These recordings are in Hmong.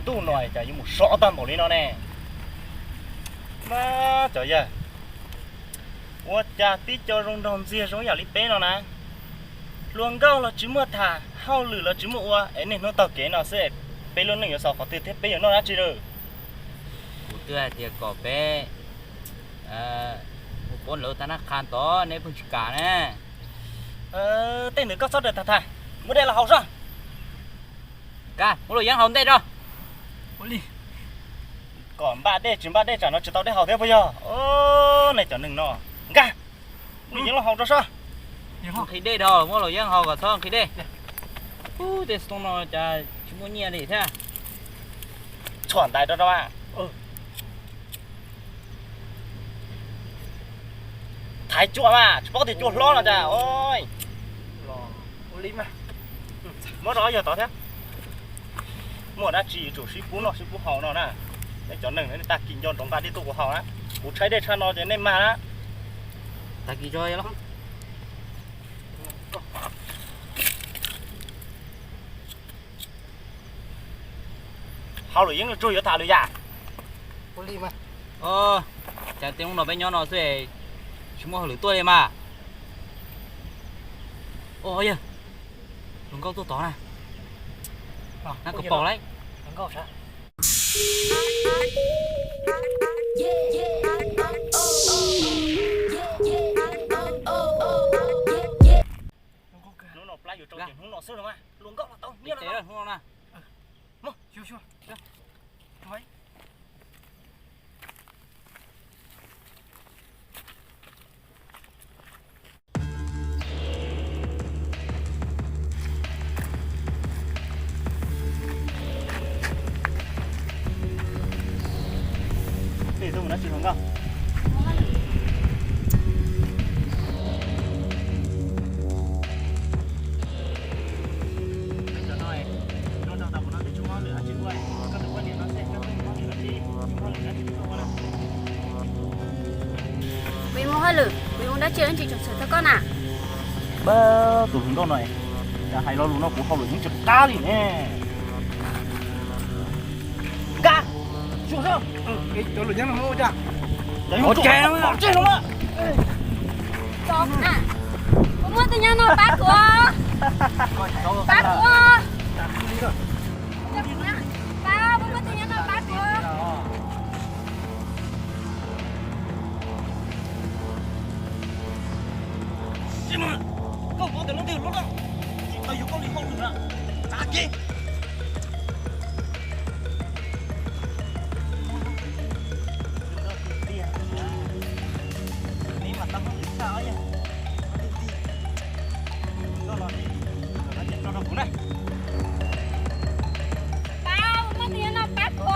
Ntuj no cas yuav mus sov tag npaum li no ne. Mas cov yawg, ua cas tib co zoo nraug ntxiag zoo yam li peb no na, hluas nkauj los tsis muaj tham, hauj lwm los tsis muaj ua, es niaj hnub taug kev no xwb, peb lub neej yuav xaus qhov twg thiab peb yuav noj dab tsi lawm? Kuv twb hais tias kom peb mus pauv lawv tab nab qha tod neb pheej tsis kam ne. Tej ntawd koj txhob raws tag tham, muab dej los haus soj. Kab, muab luam yeeb haus ntej tso. Kom npaj dej tsis npaj dej tsam no tsis tau dej haus thiab puas yog? Nej cov neeg no, nkag, muab luam yeeb los haus tso soj. Nqhis dej dhau, muab luam yeeb haus kom txhob nqhis dej. Ub, tej xov tooj no cas tsis muaj nyiaj li thiab. Tshuam ntais rau rau. Thaiv cua mas tsis paub tias cua hlob no cas. Muab rau ob yawg tod thiab. Muaj dab tsi yuav tsum sib pub noj sib pub haus no na. Nej cov neeg no nej tag kis nco ntsoov nqa dej tuaj kuv haus na. Kuv tshaib dej tshaj no ces nej mag na. Tag kis tso los. Hauj lwm yeej tsuag yuav tham lwm yam. Cas tej hnub no peb nyob no xwb, tsis muaj hauj lwm tuaj li mas. Ua yawg, hluas nkauj tuaj tod na. Na kom pom lauj. Hnub no plab yuav rau ces hnub no xwb los mas, hluas nkauj los tau nyiaj los tau. Hnub no na. Peb tuaj mus dab tsi hluas nkauj? Kuv yuav mus hauj lwm, kuv yuav mus dab tsi dab tsi tseem txhawm tau koj na. Pab, tus hluas nkauj no, cas hais lo lus no kuv hauj lwm yeej tsis qab li ne. Nkag, tsuag soj. Cov lus nyob no muab ua cas? Ua cas no? Kuv muaj tus nyob no pab kuv, pab kuv. Pab, kuv muaj tus nyob no pab kuv. Koj paub tias leej twg lub loj, tsis tau yuav koj li hauj lwm na. Txav kev. Pab, muaj tus nyob no pab kuv.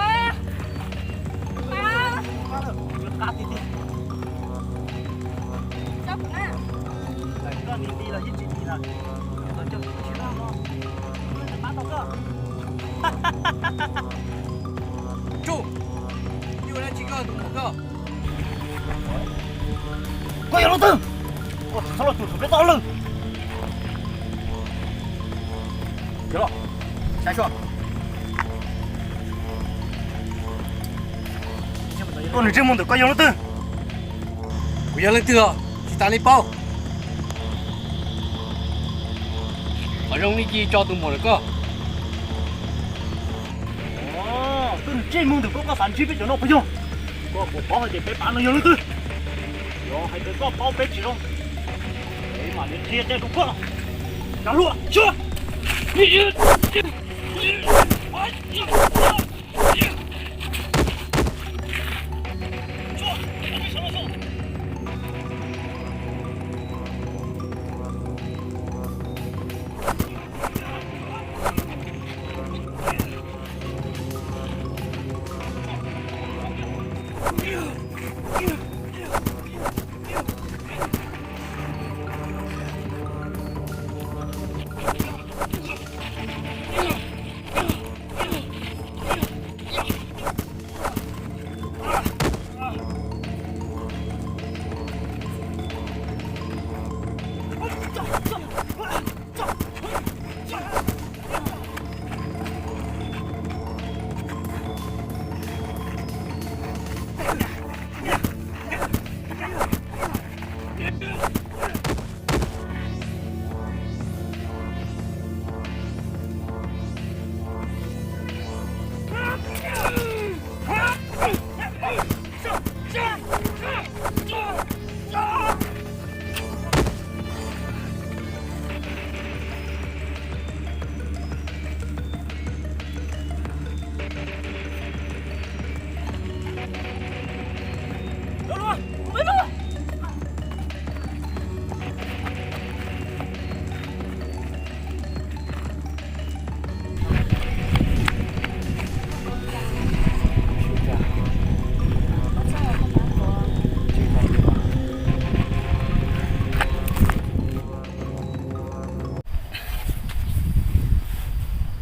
Pab. Koj ni ti los yeej tsis ti lawm, los coj kuv tsis loj no, pab tau koj. Tsuj, yus ua dab tsi koj tus muam koj? Koj yog leej twg? Koj txhob los cuam tshuam peb tau lawm. Koj nws ntsej muag ntawm koj yog leej twg? Kuv yog leej twg os? Tsis tas li paub. Qhov zoo li ci tso tus muam lawm koj. Koj nws ntsej muag ntawm koj, koj xav ntsib peb cov no puas yog? Koj puas paub hais tias peb pab no yog leej twg? Yog hais tias koj paub peb tsis zoo, peb mam li qhia tej rau koj. Cov hluas, xyuas!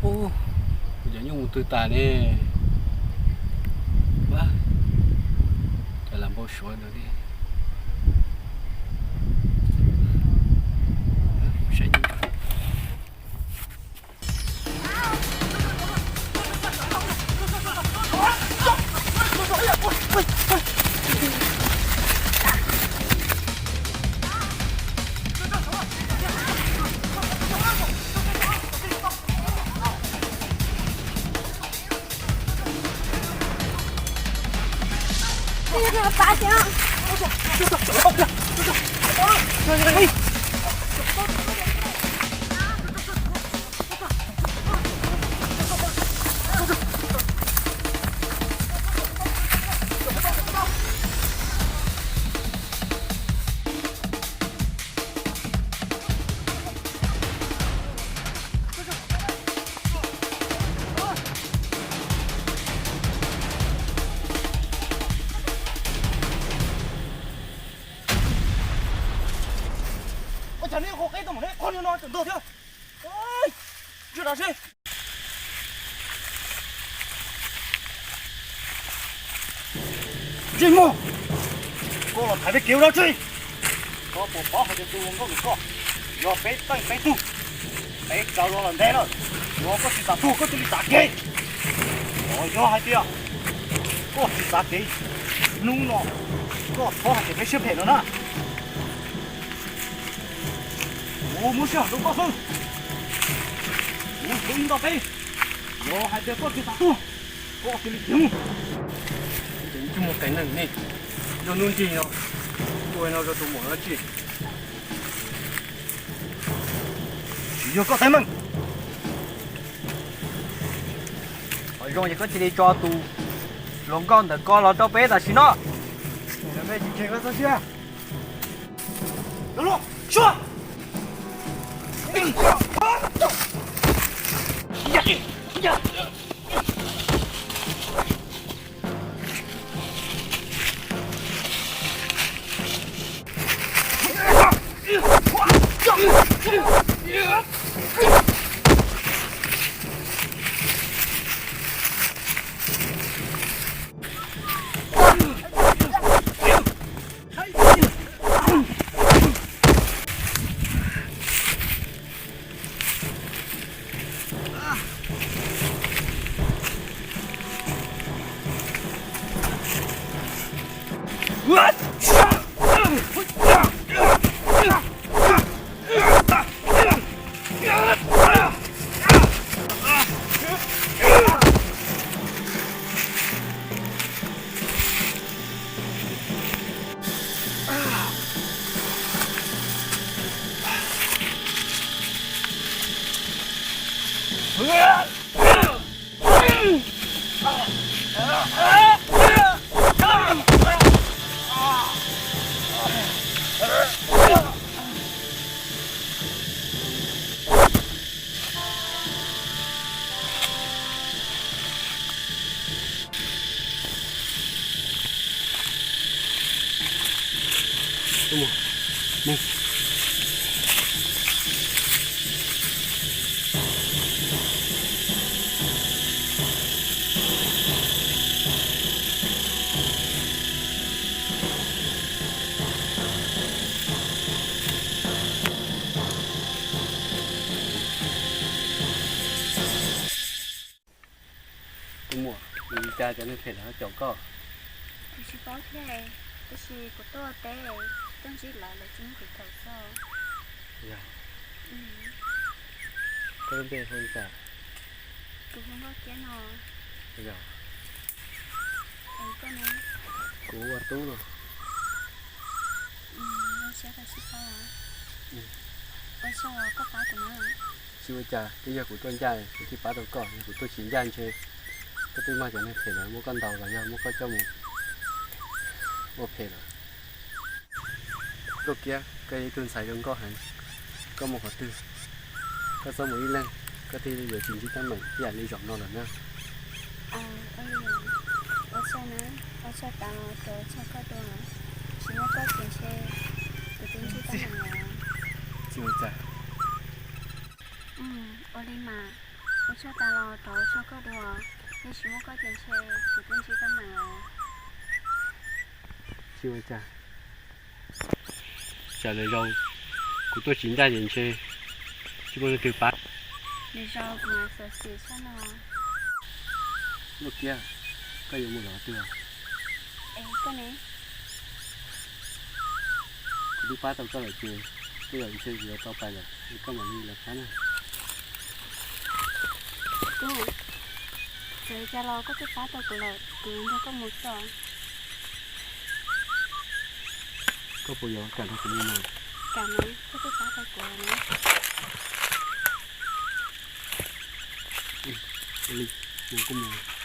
Ub, kuv cov nyuj mus twg tas ne? Ua cas lam npau suav ntawd li. Ua cas neb qhov qeb tau mam neb qhov no tseem ntog thiab. Ntsia dav seb. Ntsej muag, koj los thaiv peb kev ua dab tsi? Koj puas paub hais tias tus hluas nkauj ntawm koj yog peb teej peb tug, peb tsaws los lawm ntev lawm, yog koj tsis xav tuag koj cia li txav kev. Los yog hais tias koj tsis txav kev, hnub no koj txhob hais tias peb siab phem no na. Kuv muab sij hawm rau koj xwb, kuv tsuas ib nto peb, yog hais tias koj tsis xav tuag, koj cia li khiav mus. Tsis muaj teeb meem ne, yog hnub ntsis no, ua no rau tus muam dab tsi? Tsis yog koj teeb meem. Qhov zoo ces koj cia li tso tus hluas nkauj ntawm koj los rau peb tam sim no. Tus muam, vim li cas cov neeg phem no caum koj? Kuv tsis paub thiab, tab sis kuv tuaj teb. Koj ntsib lawv lawv tsis muab kuv thaum xwb. Yog. Koj lub npe hu li cas? Kuv hu Nkauj Kiab no. Yog. Es koj ne? Kuv hu ua Tub no. Zoo siab tau sib paub. Ua tsaug koj pab kuv na. Tsis ua cas, twb yog kuv tuaj ncaj kuv thiaj pab tau koj, yog kuv tuaj tsis ncaj ntshe koj twb mag cov neeg phem lawm muab koj ntaus los yog muab koj coj mus ua phem lawm. Nkauj Kiab, koj yog ib tug ntxhais zoo nkauj heev, koj mus qhov twg koj txhob mus ib leeg, koj thiaj yuav tsis ntsib teeb meem ib yam li zaum no lawm na. Ua tsaug na, ua tsaug tas los rau tsaug koj dua, tsis muaj koj ces ntshe kuv twb ntsib teeb meem lawm. Tsis ua cas. Ua li mas, ua tsaug tas los rau tsaug koj dua, yog tsis muaj koj ces ntshe kuv twb ntsib teeb meem lawm. Tsis ua cas. Tsam lwm zaus kuv tuaj tsis ncaj ces ntshe tsis muaj leej twg pab. Lwm zaus kuv mam xyuam xim sab no. Nkauj Kiab, koj yuav mus lawm qhov twg? Es koj ne? Kuv twb pab tau koj lawm ces tej zaum ntshe kuv yuav tau pais lawm, es koj mam li los txhab na. Tub, txawm li cas los koj twb pab tau kuv lawm, kuv nrog koj mus txog. Koj puas yuav kam nrog kuv mus mas? Kam mas, koj twb pab tau kuv lawm na. Ua li, mus kuj mus.